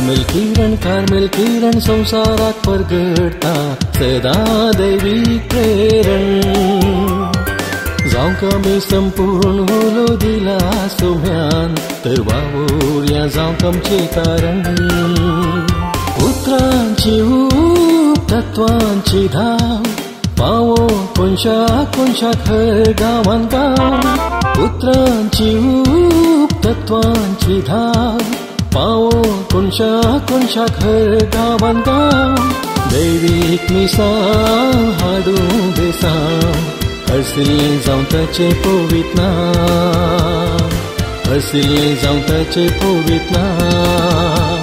Carmel किरण, Carmel किरण संवसाराक परगडटा सदां दैवीक प्रेरण। जावंक आमी संपूर्ण उलो दिला सोम्यान तर वावुरया जावंक आमचें कारण। उतरांची ऊब तत्वांची धाव पावो कोनशा कोनशाक हर गांवान गांव। उतरांची ऊब तत्वांची धाव पावो कोनशा कोनशाक हर गांवान गांव। दैवीक मिसां हाडूं बेसांव हरसिल्लें जावं ताचें पवित्र नांव, हरसिल्लें जावं ताचें पवित्र नांव।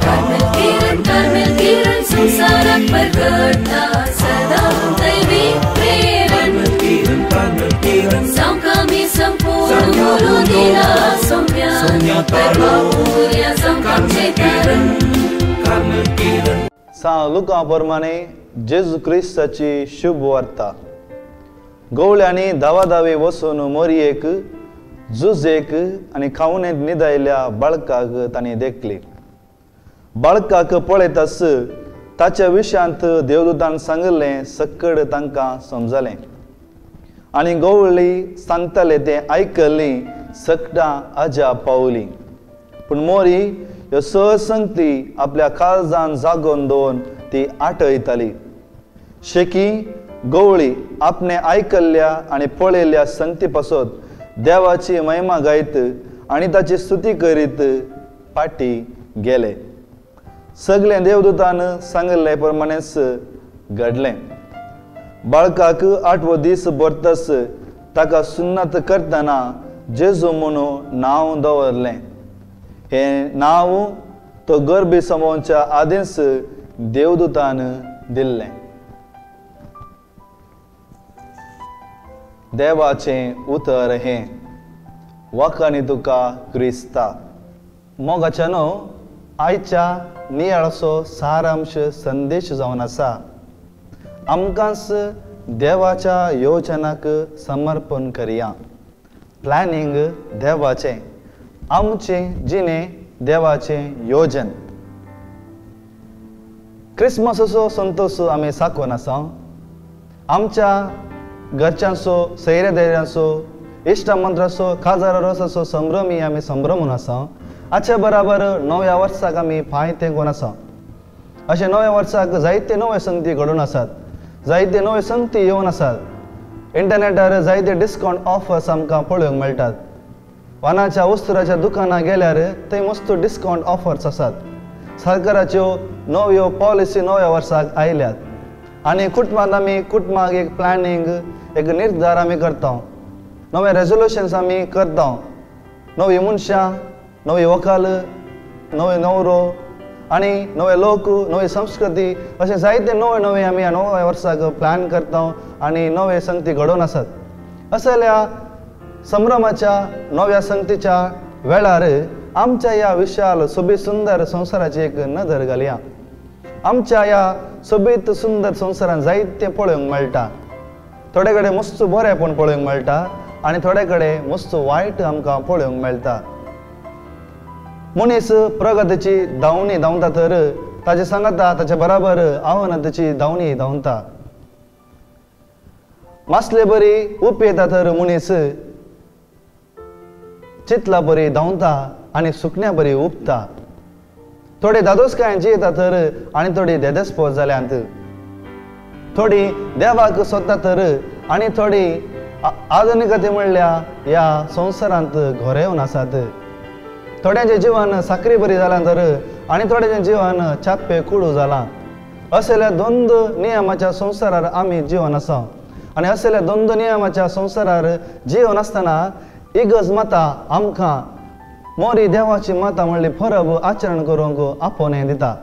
कार्मेल किरण, कार्मेल किरण संवसाराक परगडटा सदां दैवीक प्रेरण। जावंक आमी संपूर्ण उलो दिला सोम्यान तर वावुरया जावंक आमचें कारण। सांव लुका प्रमाणे जेजू क्रिस्ताची शुभ वार्ता। गवळ्यांनी धावाधावी वचून मोरयेक जुजेक आनी खावणेंत न्हिदायिल्ल्या बाळकाक तांणी देखली। बाळकाक पळयताच ताच्या विशयांत देवदूतान सांगिल्लें सक्कड तांकां समजलें आनी गवळी सांगताले तें आयकल्लीं सकटां अजाप पावली। पूण मोरी ह्यो सहज संगती आपल्या काळजान जागोवन दवरून ती आठयताली। शेकी गवळी आपणे आयकल्ल्या आनी पळयल्ल्या संगती पासत देवाची महिमा गायत आनी ताची स्तुती करीत फाटी गेले। सगळें देवदूतान सांगिल्ले प्रमाणेच घडलें। बाळकाक आठवो दीस भरतच ताका सुन्नत करतना जेजू म्हणून नांव दवरलें। हें नांव तो गर्भी समोवच्या आदींच देवदूतान दिल्लें। देवाचें उतर हें वाखाणी तुका क्रिस्ता। मोगाच्या न्हू आयच्या नियाळाचो सारांश संदेश जावन आसा। आमकांच देवाच्या योजनाक समर्पण करया। प्लॅनिंग देवाचें, आमचें जिणें देवाचें योजन। क्रिसमसाचो संतोश आमी साकोवन आसा। आमच्या घरच्यांचो, सैऱ्या धैर्यांचो, इश्टा मंत्राचो, खाजारा रोसाचो संभ्रमी आमी संभ्रमून आसा। हाचे बराबर नव्या वर्साक आमी पांय तेंकून आसा। अशें नव्या वर्साक जायते नव्यो संगती घडून आसात, जायते नव्यो संगती येवन आसात। इंटरनेटार जायते डिस्कावंट ऑफर्स आमकां पळोवंक मेळटात। वानाच्या वस्तुराच्या दुकानां गेल्यार थंय मस्त डिस्कावंट ऑफर्स आसात। सरकाराच्यो नव्यो पॉलिसी नव्या वर्साक आयल्यात आनी कुटुंबांत आमी कुटुंबाक एक प्लॅनिंग, एक निर्धार आमी करता, नवे रेजोल्युशन्स आमी करता। नवी मनशां, नवी व्हंकल, नवे न्हवरो आनी नवे लोक, नवी संस्कृती अशें जायते नवे नवे आमी ह्या नव्या वर्साक प्लॅन करता आनी नवे संगती घडोवन आसात। असल्या संभ्रमाच्या नव्या संगतीच्या वेळार आमच्या ह्या विशाल सोबीत सुंदर संवसाराची एक नदर घालया। आमच्या ह्या सोबीत सुंदर संवसारान जायतें पळोवंक मेळटा। थोडे कडेन मस्त बरेंपण पळोवंक मेळटा आनी थोडे कडेन मस्त वायट आमकां पळोवंक मेळटा। मनीस प्रगतीची धांवणी धांवता तर ताचे सांगता ताचे बराबर आव्हानाची धांवणी धांवता। मासले बरी उपेता तर मनीस चितला बरी धांवता आनी सुकण्या बरी उपता। थोडे दादोसकायेन जियेता तर आनी थोडी देदेस्पोत जाल्यांत। थोडी देवाक सोदता तर आनी थोडी आधुनिकते म्हणल्या ह्या संवसारांत घोरेवन आसात। थोड्यांचें जिवन साकरी बरी जालां तर आनी थोड्यांचें जिवन चाप्पे कुडू जालां। असल्या द्वंद नियमाच्या संवसारार आमी जिवन आसा आनी असल्या द्वंद नियमाच्या संवसारार जिवन आसतना इगर्ज माता आमकां मोरी देवाची माता म्हणली परब आचरण करूंक आपोवणें दिता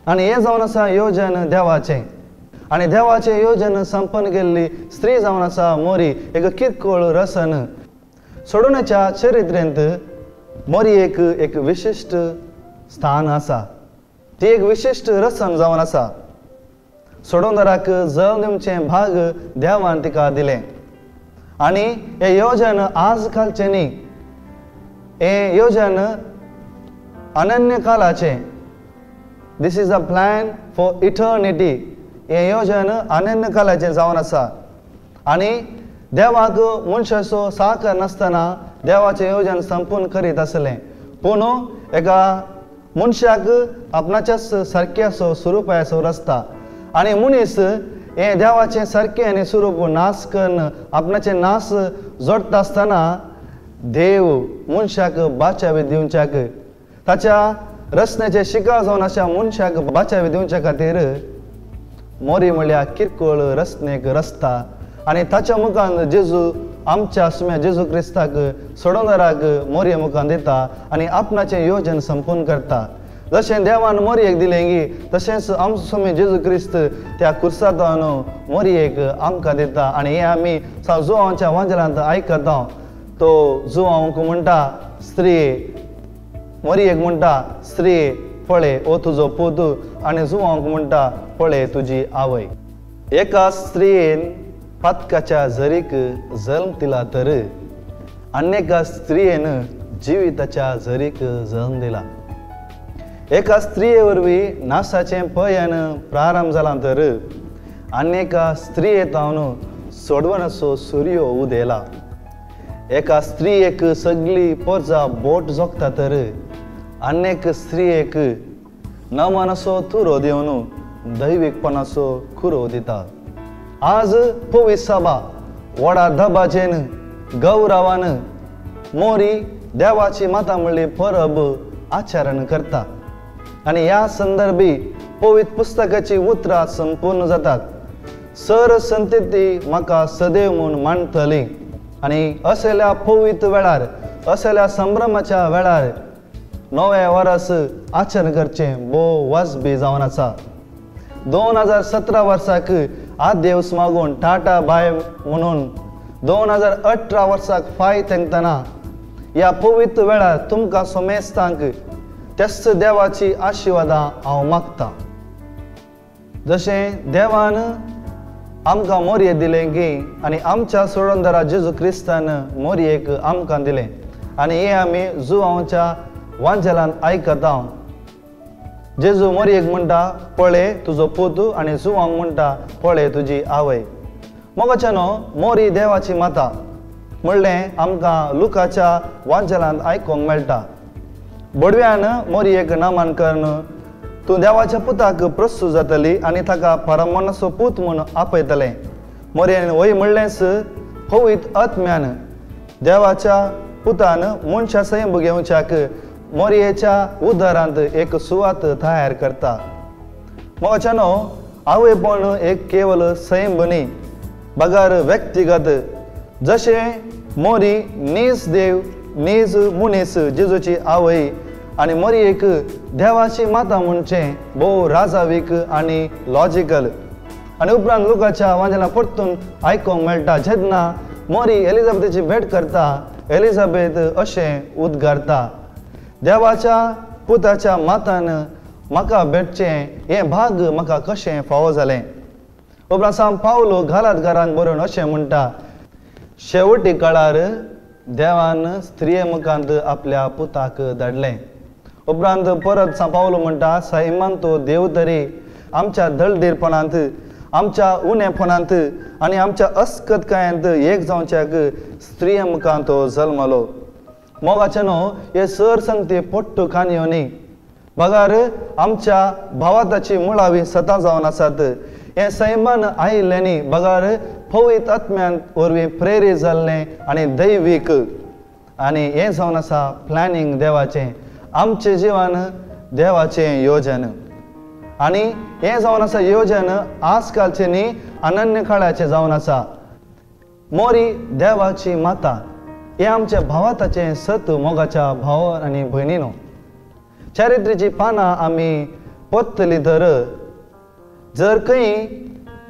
आनी हें जावन आसा योजन देवाचें। आनी देवाचें योजन संपन्न केल्ली स्त्री जावन आसा मोरी एक किरकोळ रसन। सोडोवण्याच्या चरित्रेंत मोरयेक एक विशिश्ट स्थान आसा, ती एक विशिश्ट रसन जावन आसा। सोडोवदाराक जल दिवचें भाग देवान तिका दिलें आनी हें योजन आज कालचें न्ही, हें योजन अनन्य कालाचें. This is a plan for eternity. हें येवजण अनन्य कालाचें जावन आसा आनी देवाक मनशाचो साकर नासतना देवाचें येवजण संपूर्ण करीत आसलें. पूण एका मनशाक आपणाच्याच सारक्याचो स्वरुपाचो रस्ता आनी मनीस हें देवाचें सारकें आनी स्वरूप नाश करून आपणाचें नाश जोडटा आसतना देव मनशाक बाचावी दिवच्याक ताच्या रचनेचे शिकार जावन अशा मनशाक बाचावी दिवच्या खातीर मोरी म्हळ्यार किरकोळ रचनेक रस्ता आनी ताच्या मुखान जेजू आमच्या सुम्या जेजू क्रिस्ताक सोडोवणाराक मोरये मुखान दिता आनी आपणाचें योजन संपूर्ण करता. जशें देवान मोरयेक दिलें गी तशेंच आमचो सुम्या जेजू क्रिस्त त्या कुर्सांतल्यान मोरयेक आमकां दिता आनी हें आमी जुवांच्या वांजलांत आयकता. तो जुवांक म्हणटा स्त्री, मोरयेक म्हणटा स्त्री पळय ओ तुजो पूत आनी जुवांक म्हणटा पळय तुजी आवय. एका स्त्रियेन पातकाच्या झरीक जल्म दिला तर आनी एका स्त्रियेन जिविताच्या झरीक जल्म दिला. एका स्त्रिये वरवीं नासाचें पयण प्रारंभ जालां तर आनी एका स्त्रिये तावन सोडवणाचो सुर्यो उदेला. एका स्त्रियेक सगळी परजा बोट जोखता तर आनी एक स्त्रियेक नमनाचो तुरो दिवन दैवीकपणाचो कुरो दिता. आज पवित्र सभा व्हडा दबाजेन गौरवान मोरी देवाची माता म्हणली परब आचरण करता आनी ह्या संदर्भी पवित्र पुस्तकाची उतरां संपूर्ण जातात. सर संतती म्हाका सदैव म्हूण मानतली आनी असल्या पवित्र वेळार असल्या संभ्रमाच्या वेळार नवें वर्स आचरण करचें भोव वाजबी जावन आसा. 2017 वर्साक आदेवस मागून टाटा बाय म्हणून 2018 वर्साक फाय तेंकतना ह्या पवित्र वेळार तुमकां सोमेस्तांक त्याच देवाची आशिर्वादां हांव मागतां. जशें देवान आमकां मोरये दिलें की आनी आमच्या सोडणदारा जेजू क्रिस्तान मोरयेक आमकां दिलें आनी हें आमी जुवांच्या वांजेलान आयकता. जेजू मोरयेक म्हणटा पळय तुजो पूत आनी जुवांक म्हणटा पळय तुजी आवय. मोगाच्यानो मोरी देवाची माता म्हणलें आमकां लुकाच्या वांजेलांत आयकूंक मेळटा. बडव्यान मोरयेक नामान करून तूं देवाच्या पुताक प्रस्तूत जातली आनी ताका परमानाचो पूत म्हूण आपयतलें. मोरयेन वय म्हणलेंच पवित्र आत्म्यान देवाच्या पुतान मनशा सैम घेवच्याक मोरयेच्या उदारांत एक सुवात तयार करता. मोगाच्यानो आवयपण एक केवल सैम न्ही बगर व्यक्तिगत. जशें मोरी नीज देव नीज मनीस जेजूची आवय आनी मोरयेक देवाची माता म्हणचें भोव राजावीक आनी लॉजिकल. आनी उपरांत लुकाच्या वांजेला परतून आयकूंक मेळटा जेन्ना मोरी एलिझाबेथाची भेट करता एलिझाबेथ अशें उद्गारता देवाच्या पुताच्या मातान म्हाका भेटचें हें भाग म्हाका कशें फावो जालें. उपरांत सांग पावलो घालात घरांत बरोवन अशें म्हणटा शेवटी काळार देवान स्त्रिये मुखांत आपल्या पुताक धाडलें. उपरांत परत सांग पावलो म्हणटा सैमान तो देव तरी आमच्या दळदीरपणांत आमच्या उणेपणांत आनी आमच्या अस्कतकायांत एक जावच्याक स्त्रिये मुखांत तो जल्मलो. मोगाचे न्हू हे सर सांगते पोट्टू काणयो न्ही बगार आमच्या भावाताची मुळावी सतां जावन आसात. हें सैमान आयिल्लें न्ही बगार पवित्र आत्म्यान वरवीं प्रेरीत जाल्लें आनी दैवीक आनी हें जावन आसा प्लॅनिंग देवाचें आमचें जिवन देवाचें योजन आनी हें जावन आसा योजन आजकालचें न्ही अनन्य काळाचें जावन आसा. मोरी देवाची माता हें आमच्या भावाताचें सत मोगाच्या भाव आनी भयणीनो. चारित्र्याची पानां आमी परतली तर जर खंय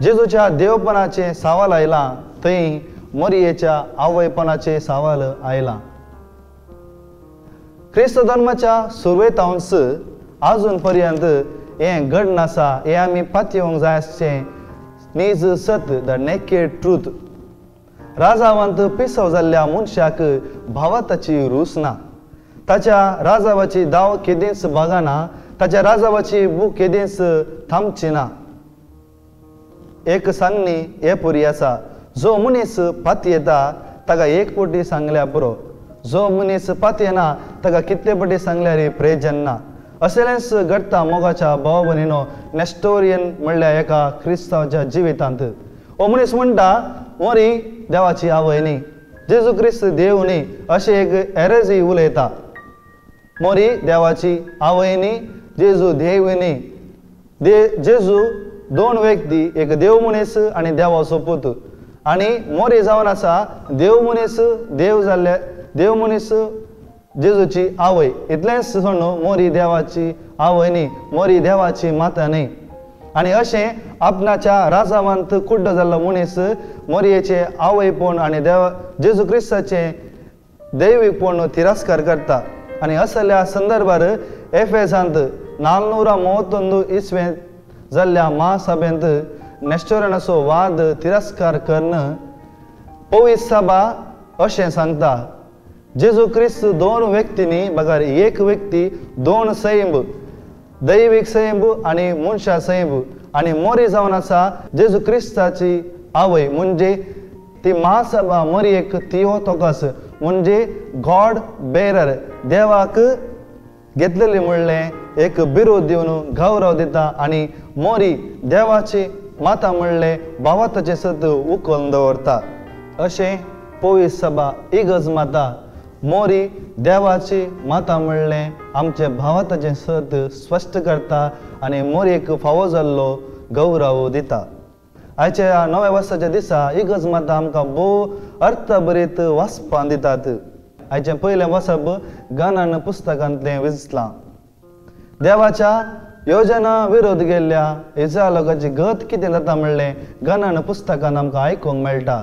जेजूच्या देवपणाचें सवाल आयलां थंय मोरयेच्या आवयपणाचें सवाल आयलां. क्रिस्त धर्माच्या सुरवेतावन्स आजून पर्यंत हें घडण आसा हें आमी पातयेवंक जाय आसचें नीज सत the naked truth. राजावांत पिसव जाल्ल्या मनशाक भावाताची रूच ना. ताच्या राजावाची दाव केदींच बागाना, ताच्या राजावाची भूक केदींच थांबची ना. एक सांगणी हे पुरी आसा, जो मनीस पातयेता ताका एक पटी सांगल्यार पुरो, जो मनीस पातयेना ताका कितले पटी सांगल्यार प्रयोजन ना. असलेंच घडटा मोगाच्या भाव भयणीनो नेस्टोरियन म्हणल्यार एका क्रिस्तांवाच्या जिवितांत. हो मनीस म्हणटा मोरी देवाची आवय न्ही, जेजू क्रिस्त देव न्ही, अशें एक एरजी उलयता. मोरी देवाची आवय न्ही, जेजू देव न्ही. जेजू दोन व्यक्ती, एक देव मनीस आनी देवाचो पूत. आनी मोरी जावन आसा देव मनीस, देव जाल्ले देव मनीस जेजूची आवय. इतलेंच सोडून मोरी देवाची आवय न्ही, मोरी देवाची माता न्ही. आनी अशें आपणाच्या राजावांत कुड्डो जाल्लो मनीस मोरयेचे आवयपण आनी देव जेजू क्रिस्ताचें दैवीकपण तिरस्कार करता. आनी असल्या संदर्भार एफेसांत 431 इसवेंत जाल्ल्या महासभेंत नेस्टोरनाचो वाद तिरस्कार करून पवित्र सभा अशें सांगता, जेजू क्रिस्त दोन व्यक्तींनी बगर एक व्यक्ती, दोन सैंब, दैवीक सैंब आनी मनशा सैंब. आनी मोरी जावन आसा जेजू क्रिस्ताची आवय, म्हणजे ती महासभा मोरयेक थियोटोकस म्हणजे गॉड बेरर, देवाक घेतलेली म्हणलें एक बिरूद दिवन गौरव दिता. आनी मोरी देवाची माता म्हणलें भावाताचें सत उखलून दवरता. अशें पवित्र सभा इगर्ज माता मोरी देवाची माता म्हणलें आमचे भावाताचें सत स्पश्ट करता आनी मोरयेक फावो जाल्लो गौरव दिता. आयच्या नव्या वर्साच्या दिसा इगर्ज माता आमकां भोव अर्थभरीत वाचपां दितात. आयचें पयलें वाचप गानान पुस्तकांतलें विजलां. देवाच्या योजना विरोध गेल्ल्या इस्रायल लोकांची गत कितें जाता म्हणलें गानान पुस्तकान आमकां आयकूंक मेळटा.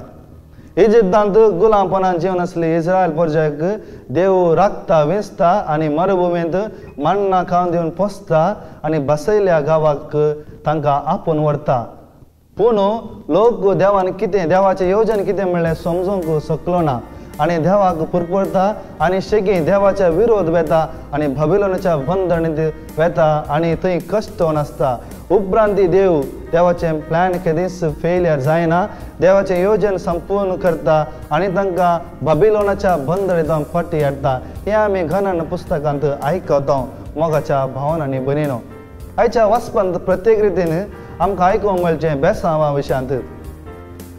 इजिप्तांत गुलामपणान जीवन आसली इस्रायल प्रजाक देव राखता, विंचता आनी मरुभुमींत मान्ना खावन दिवन पोसता आनी बसयल्या गांवाक तांकां आपोवन व्हरता. पूण लोक देवान कितें, देवाचें योजन कितें म्हणलें समजूंक शकलो ना आनी देवाक पुरपुरता आनी शेगी देवाच्या विरोध वेता आनी बाबिलोनाच्या बंधनीत वेता आनी थंय कश्ट आसता. उपरांत देव देवाचें प्लॅन केदींच फेलियर जायना, देवाचें योजन संपूर्ण करता आनी तांकां बाबिलोनाच्या बंधनींत फाटी हाडटा. हें आमी घनान पुस्तकांत आयकता मोगाच्या भावनांनी भयणीनो. आयच्या वाचपांत प्रत्येक रितीन आमकां आयकूंक मेळचें बेसांवा विशयांत.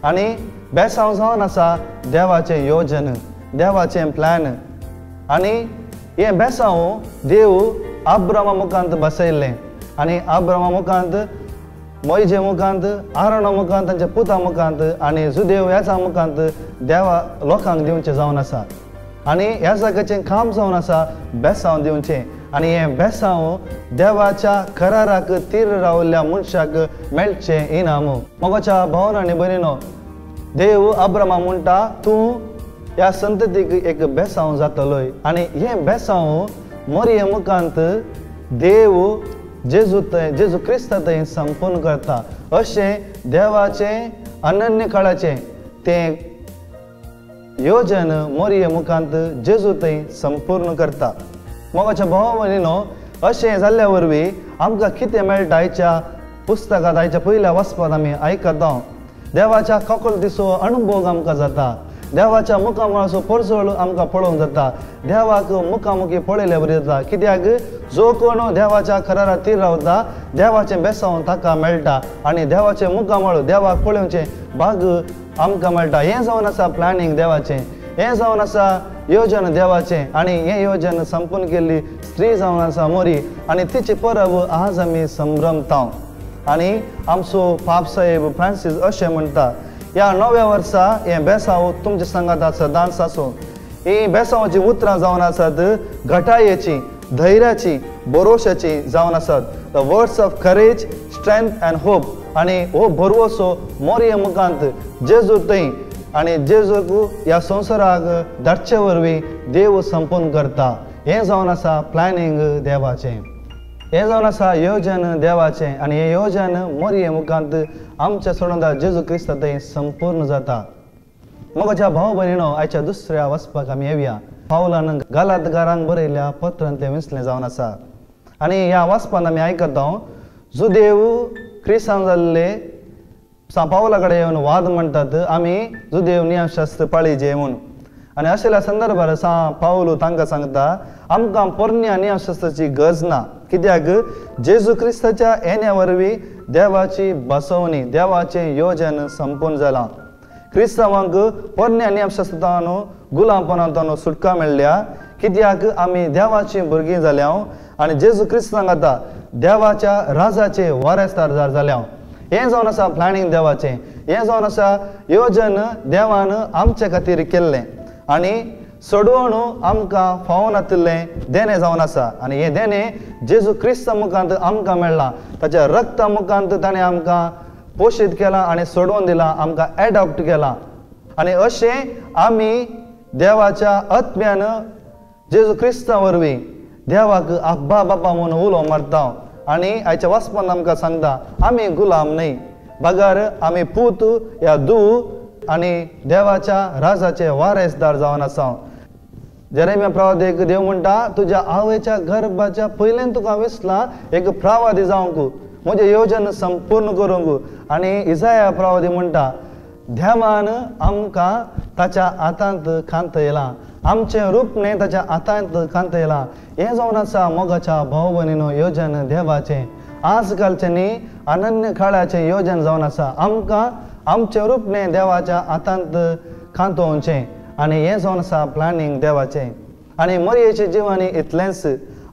आनी बेसांव जावन आसा देवाचें योजन, देवाचें प्लॅन. आनी हें बेसांव देव आब्रामा मुखांत बसयल्लें आनी आब्रामा मुखांत, मोयजे मुखांत, आरोणा मुखांत, तांच्या पुता मुखांत आनी जुदेव ह्याचा मुखांत देवा लोकांक दिवचें जावन आसा. आनी ह्या जाग्याचें काम जावन आसा बेसांव दिवचें. आनी हें बेसांव देवाच्या कराराक तीर रावल्ल्या मनशाक मेळचें इनाम. मोगाच्या भावना आनी भयणीनो, देव अब्रामा म्हणटा तूं ह्या संततीक एक बेसांव जातलोय. आनी हें बेसांव मोरये मुखांत देव जेजू थंय, जेजू क्रिस्ता थंय संपूर्ण करता. अशें देवाचें अनन्य काळाचें तें योजन मोरये मुखांत जेजू थंय संपूर्ण करता. मोगाच्या भाव भयणीनो, अशें जाल्ल्या वरवीं आमकां कितें मेळटा आयच्या पुस्तकांत, आयच्या पयल्या वाचपांत आमी आयकता. देवाच्या काकुळतीचो अणभोग आमकां जाता, देवाच्या मुखामळाचो परजळ आमकां पळोवंक जाता, देवाक मुखामुखी पळयल्या बरी जाता. कित्याक जो कोण देवाच्या करारा तीर रावता देवाचें बेसांव ताका मेळटा आनी देवाचें मुखामळ देवाक पळोवचें भाग आमकां मेळटा. हें जावन आसा प्लॅनिंग देवाचें, हें जावन आसा योजन देवाचें. आनी हें योजन संपूर्ण केल्ली स्त्री जावन आसा मोरी आनी तिची परब आज आमी संभ्रमता. आनी आमचो पाप साहेब फ्रांसीस अशें म्हणटा, ह्या नव्या वर्सा हें बेसांव तुमच्या सांगात सदांच आसूं. ही बेसांवाची उतरां जावन आसात घटायेची, धैर्याची, भरोश्याची जावन आसात. The words of courage, strength and hope. आनी हो भरवसो मोरये मुखांत जेजू थंय आनी जेजूक ह्या संवसाराक धाडचे वरवीं देव संपूर्ण करता. हें जावन आसा प्लॅनिंग देवाचें, हें जावन आसा योजन देवाचें. आनी हें योजन मोरये मुखांत आमच्या सोडोंदा जेजू क्रिस्ता थंय संपूर्ण जाता. मोगाच्या भाव भयणीनो, आयच्या दुसऱ्या वचपाक आमी येवया. पावलान गालातकारांक बरयल्या पत्रांतलें विंचलें जावन आसा. आनी ह्या वाचपान आमी आयकता जुदेव क्रिस्तांव जाल्ले सा पावला कडेन येवन वाद म्हणटात आमी जुदेव नियमशास्त्र पाळीजे म्हूण. आनी अशेल्या संदर्भार सा पावलू तांकां सांगता आमकां पोरण्या नियमशास्त्राची गरज ना, कित्याक जेजू क्रिस्ताच्या येण्या वरवीं देवाची बसवणी देवाचें योजन संपूर्ण जालां. क्रिस्तांवांक पोरण्या नियमशास्त्रान गुलामपणांतल्यान सुटका मेळ्ळ्या, कित्याक आमी देवाचीं भुरगीं जाल्या आनी जेजू क्रिस्तांक आतां देवाच्या राजाचे वारसदार जाल्या. हें जावन आसा प्लॅनिंग देवाचें, हें जावन आसा योजन देवान आमचे खातीर केल्लें आनी सोडवण आमकां फावो नातिल्लें देणें जावन आसा. आनी हें देणें जेजू क्रिस्ता मुखांत आमकां मेळ्ळां, ताच्या रक्ता मुखांत ताणें आमकां पोशीत केलां आनी सोडोवन दिलां, आमकां एडॉप्ट केलां. आनी अशें आमी देवाच्या आत्म्यान जेजू क्रिस्ता वरवीं देवाक आब्बा बाबा म्हूण उलो मारता. आनी आयच्या वाचपान आमकां सांगता आमी गुलाम न्हय, बगर आमी पूत या दू आनी देवाच्या राजाचे वारेसदार जावन आसा. जेरेमिया प्रवादीक देव म्हणटा तुज्या आवयच्या गर्भाच्या पयल्यान तुका विसला एक प्रवादी जावंक, म्हजें योजन संपूर्ण करूंक. आनी इजाया प्रवादी म्हणटा देवान आमकां ताच्या हातांत कांतयलां, आमचें रूप न्हय ताच्या हातांत कांतयलां. हें जावन आसा मोगाच्या भाव भयणीनो योजन देवाचें. आज कालचें न्ही अनन्य काळाचें योजन जावन आसा, आमकां आमचें रूप न्हय देवाच्या हातांत कांतोवचें. आनी हें जावन आसा प्लॅनिंग देवाचें. आनी मरयेचें जिवन इतलेंच,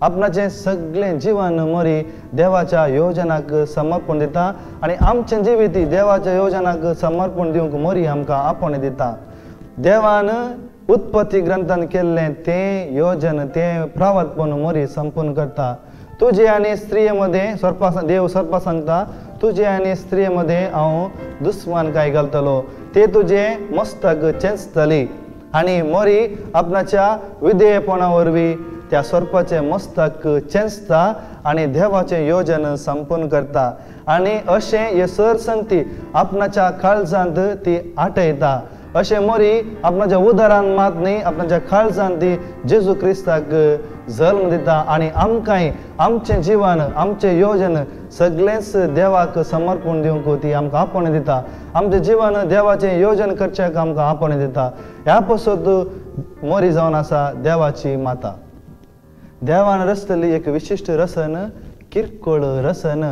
आपणाचें सगळें जिवन मरी देवाच्या योजनाक समर्पण दिता आनी आमचें जिवीत देवाच्या योजनाक समर्पण दिवंक मरी आमकां आपोवणें दिता. देवान उत्पत्ती ग्रंथान केल्लें तें योजन तें प्रावतपण मरी संपूर्ण करता. तुजे आनी स्त्रिये मदें सर्पा देव सर्पा सांगता तुजे आनी स्त्रिये मदें हांव दुस्मान काय घालतलो, ते तुजें मस्तक चेंचतली. आनी मरी आपणाच्या विधेयपणा वरवीं त्या सर्पाचें मस्तक चेंचता आनी देवाचें योजन संपूर्ण करता. आनी अशें हे सर संगती आपणाच्या काळजांत ती आटयता. अशें मरी आपणाच्या उदरान मात न्ही आपणाच्या काळजांत ती जेजू क्रिस्ताक जल्म दिता आनी आमकांय आमचें जिवन आमचें योजन सगळेंच देवाक समर्पण दिवंक ती आमकां आपोवणें दिता. आमचें जिवन देवाचें योजन करच्याक आमकां आपोवणें दिता. ह्या पासत मरी जावन आसा देवाची माता. देवान रचतली एक विशिश्ट रसन, किरकोळ रसन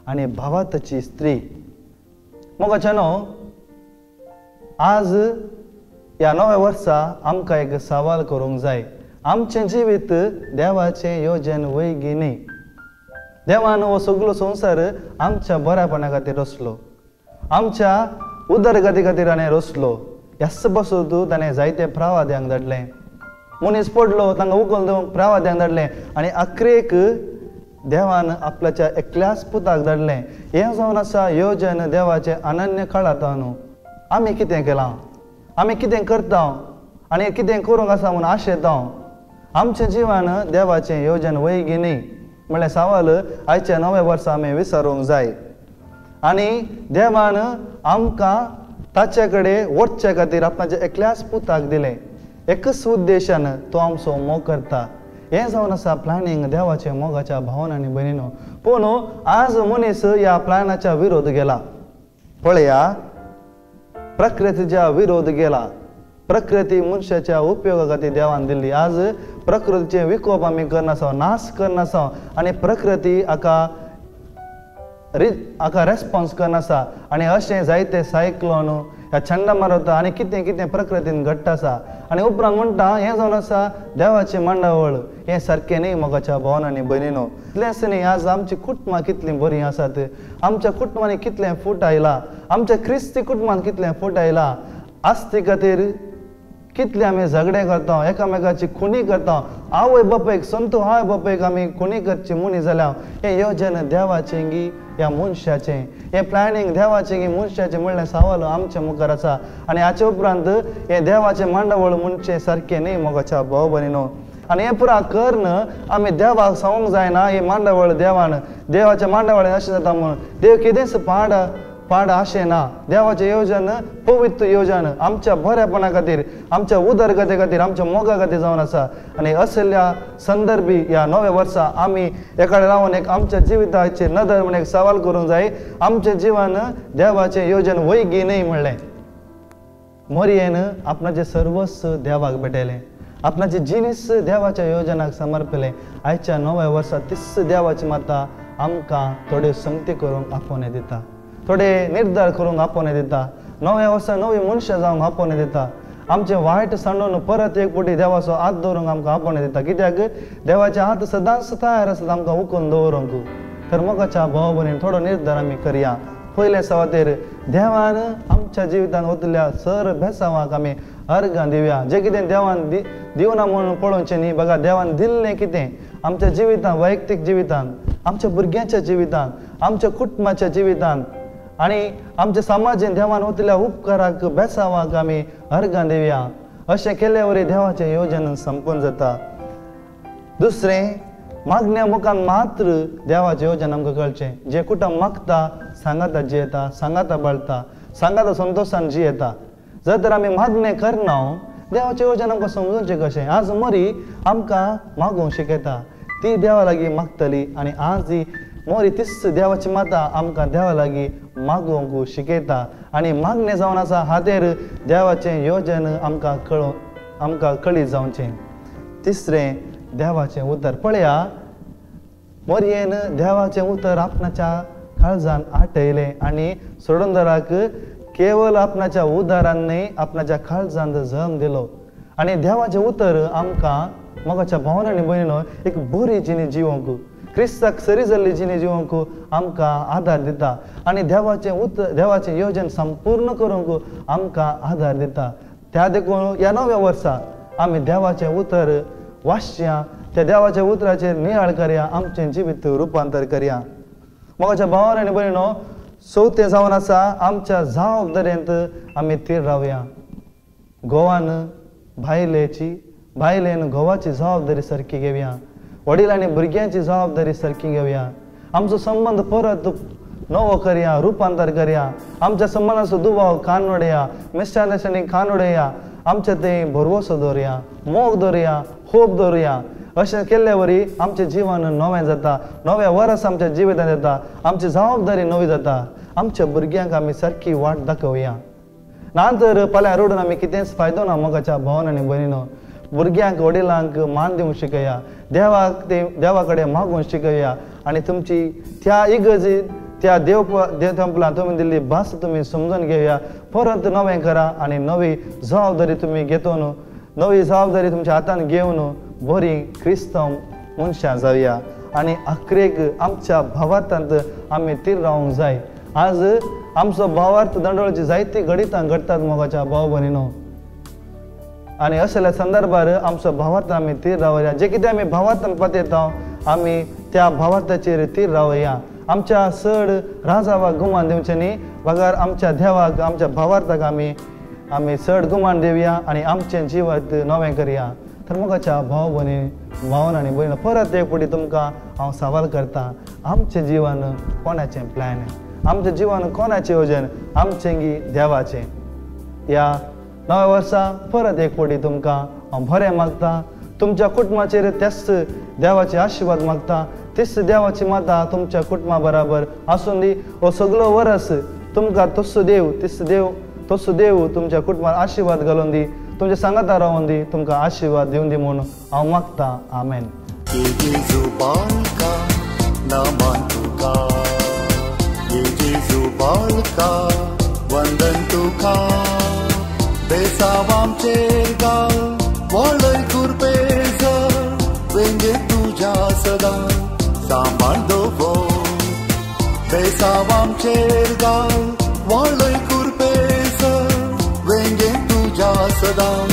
आनी भावाताची स्त्री. मोगाच्या न्हू आज ह्या नव्या वर्सा आमकां एक सवाल करूंक जाय, आमचें जिवीत देवाचें योजन वयगी न्ही? देवान हो सगलो संवसार आमच्या बऱ्यापणा खातीर रचलो, आमच्या उदरगती खातीर ताणें रचलो. ह्याच पासून ताणें जायते प्रवाद्यांक धाडलें, मनीस पडलो तांकां उखल दिवंक प्रवाद्यांक धाडलें आनी अखरेक देवान आपल्याच्या एकल्याच पुताक धाडलें. हें जावन आसा योजन देवाचें अनन्य काळांत न्हू. आमी कितें केलां, आमी कितें करता आनी कितें करूंक आसा म्हूण आशेता. आमचें जिवन देवाचें योजन वयगी न्ही म्हणल्यार सवाल आयच्या नव्या वर्सा आमी विचारूंक जाय. आनी देवान आमकां ताचे कडेन वचचे खातीर आपणाच्या एकल्याच पुताक दिलें, एकच उद्देशान तो आमचो मोग करता. हें जावन आसा प्लॅनिंग देवाचें मोगाच्या भावना आनी भयणीनो. पूण आज मनीस ह्या प्लॅनाच्या विरोध गेला, पळया प्रकृतीच्या विरोध गेला. प्रकृती मनशाच्या उपयोगा खातीर देवान दिल्ली, आज प्रकृतीचें विकोप आमी करनासा, नाश करनासा आनी प्रकृती हाका हाका रेस्पोन्स करनासा. आनी अशें जायते सायक्लोन ह्या चंडमारुता आनी कितें कितें प्रकृतीन घडटा आसा. आनी उपरांत म्हणटा हें जावन आसा देवाची मांडावळ, हें सारकें न्ही मोगाच्या भावन आनी भयणीनो. इतलेंच न्ही आज आमची कुटुंबां कितलीं बरीं आसात, आमच्या कुटुंबांनी कितलें फूट आयलां, आमच्या क्रिस्ती कुटुंबान कितलें फूट आयलां. आस्ती खातीर कितले आमी झगडे करता, एकामेकाची खुनी करता, आवय बापायक संतू आवय बापायक आमी खुनी करची मुनी जाल्या. हें योजन देवाचें गी ह्या मनशाचें, हें प्लॅनिंग देवाचें गी मनशाचें म्हणलें सवाल आमच्या मुखार आसा. आनी हाचे उपरांत हें देवाचें मांडावळ म्हणचें सारकें न्ही मोगाच्या भाव भयणीनो. आनी हें पुरा करून आमी देवाक सांगूंक जायना ही मांडावळ देवान, देवाच्या मांडावळीन अशें जाता म्हणून. देव कितेंच पाड पाड आशें ना. देवाचें येवजण पवित्र येवजण आमच्या बऱ्यापणा खातीर, आमच्या उदरगते खातीर, आमच्या मोगा खातीर जावन आसा. आनी असल्या संदर्भी ह्या नव्या वर्सा आमी एकाडे रावन एक आमच्या जिविताचेर नदर म्हण एक सवाल करूंक जाय, आमचें जिवन देवाचें येवजण वैगी न्हय म्हणलें. मोरयेन आपणाचें सर्वस्व देवाक भेटयलें, आपणाचे जिनीस देवाच्या योजनाक समर्पलें. आयच्या नव्या वर्सा तीस देवाची माता आमकां थोड्यो संगती करूंक आपोवणें दिता, थोडे निर्धार करूंक आपोवणें दिता, नव्या वर्सा नवी मनशां जावंक आपोवणें दिता, आमचें वायट सांडून परत एक फावटी देवाचो हात दवरूंक आमकां आपोवणें दिता. कित्याक देवाचे हात सदांच तयार आसतात आमकां उखलून दवरूंक. तर मोगाच्या भाव भयणीन थोडो निर्धार आमी करया. पयले सुवातेर देवान आमच्या जिवितांत वतल्या सर बेसांवाक आमी अर्गां दिवया. जें कितें देवान दिवना म्हणून पळोवचें न्ही, बघा देवान दिल्लें कितें आमच्या जिवितांत, वैयक्तीक जिवितांत, आमच्या भुरग्यांच्या जिवितांत, आमच्या कुटुंबाच्या जिवितांत आनी आमच्या समाजेन देवान वतल्या उपकाराक बेसांवाक आमी अर्गां दिवया. अशें केल्या वरी देवाचें येवजण संपूर्ण जाता. दुसरें, मागण्या मुखान मात्र देवाचें येवजण आमकां कळचें. जें कुटुंब मागता सांगाता जियेता, सांगाता बाळता, सांगाता संतोशान जियेता. जर तर आमी मागणें करना देवाचें येवजण आमकां समजूचें कशें? आज मोरी आमकां मागूंक शिकयता, ती देवा लागीं मागतली आनी आज ही मोरी तीच देवाची माता आमकां देवा लागीं मागूंक शिकयता. आनी मागणें जावन आसा हातेर देवाचें येवजण आमकां आमकां कळीत जावचें. तिसरें, देवाचें उतर. पळया मोरयेन देवाचें उतर आपणाच्या काळजान आटयलें आनी सोडूनदाराक केवल आपणाच्या उदारान न्हय आपणाच्या काळजान जम दिलो. आनी देवाचें उतर आमकां मोगाच्या भावनांनी भयणीनो एक बरी जिणी जिवंक, क्रिस्ताक सरी जाल्ली जिणी जिवंक आमकां आदार दिता आनी देवाचें उतर, देवाचें येवजण संपूर्ण करूंक आमकां आदार दिता. त्या देखून ह्या नव्या वर्सा आमी देवाचें उतर वाचया, त्या देवाच्या उतराचेर नियाळ करया, आमचें जिवीत रुपांतर करया. मोगाच्या भावान आनी भयणीनो, चवथें जावन आसा आमच्या जबाबदारेंत आमी थीर रावया. घोवान बायलेची, बायलेन घोवाची जबाबदारी सारकी घेवया, वडिलांनी भुरग्यांची जबाबदारी सारकी घेवया. आमचो संबंद परत नवो करया, रुपांतर करया. आमच्या संबंदाचो दुबाव कान उडया, मिसअंडरस्टँडींग कान उडया, आमच्या थंय भरवसो दवरया, मोग दवरया, होप दवरया. अशें केल्ले वरी आमचें जिवन नवें जाता, नवें वर्स आमच्या जिवितांत येता, आमची जबाबदारी नवी जाता. आमच्या भुरग्यांक आमी सारकी वाट दाखोवया. ना तर फाल्यां रडून आमी कितेंच फायदो ना. मोगाच्या भावान आनी भयणीनो, भुरग्यांक वडिलांक मान दिवंक शिकया, देवाक ते देवा कडेन मागूंक शिकया आनी तुमची त्या इगर्जीत त्या देव देव तुमी दिल्ली भास तुमी समजून घेवया. परत नवें करा आनी नवी जबाबदारी तुमी घेतून, नवी जबाबदारी तुमच्या हातान घेवन बरी क्रिस्तांव मनशां जावया. आनी अखरेक आमच्या भावार्थांत आमी थीर रावंक जाय. आज आमचो भावार्थ दंडोळची जायती घडितां घडटात मोगाच्या भाव भयणीनो, आनी असल्या संदर्भार आमचो भावार्थ आमी थीर रावया. जे कितें आमी भावार्थान पतयता आमी त्या भावार्थाचेर थीर रावया. आमच्या चड राजावाक गुमान दिवचें न्ही, बगर आमच्या देवाक आमच्या भावार्थाक आमी आमी चड गुमान दिवया आनी आमचें जिवीत नवें करया. तर मोगाच्या भाव भयणी, भावन आनी भयण, परत एक फावटी तुमकां हांव सवाल करता, आमचें जिवन कोणाचें प्लॅन, आमचें जिवन कोणाचें येवजण, आमचें गी देवाचें? ह्या नव्या वर्सा परत एक फावटी तुमकां हांव बरें मागता. तुमच्या कुटुंबाचेर त्याच देवाचे आशिर्वाद मागता, तीच देवाची माता तुमच्या कुटुंबा बराबर आसून दी. हो सगळो वरस तुमकां तसो देव, तीच देव, तसो देव तुमच्या कुटुंबार आशिर्वाद घालून दी, तुमच्या सांगाता रावून दी, तुमकां आशिर्वाद दिवन दी म्हूण हांव मागता. आमेन. वंदन तुका बेसावामचेर गाल वळय कुरपेज वेंगे तुज्या सदां सांबाळ दवर. बेसावामचेर गाल वळय कुरपेज वेंगे तुज्या सदां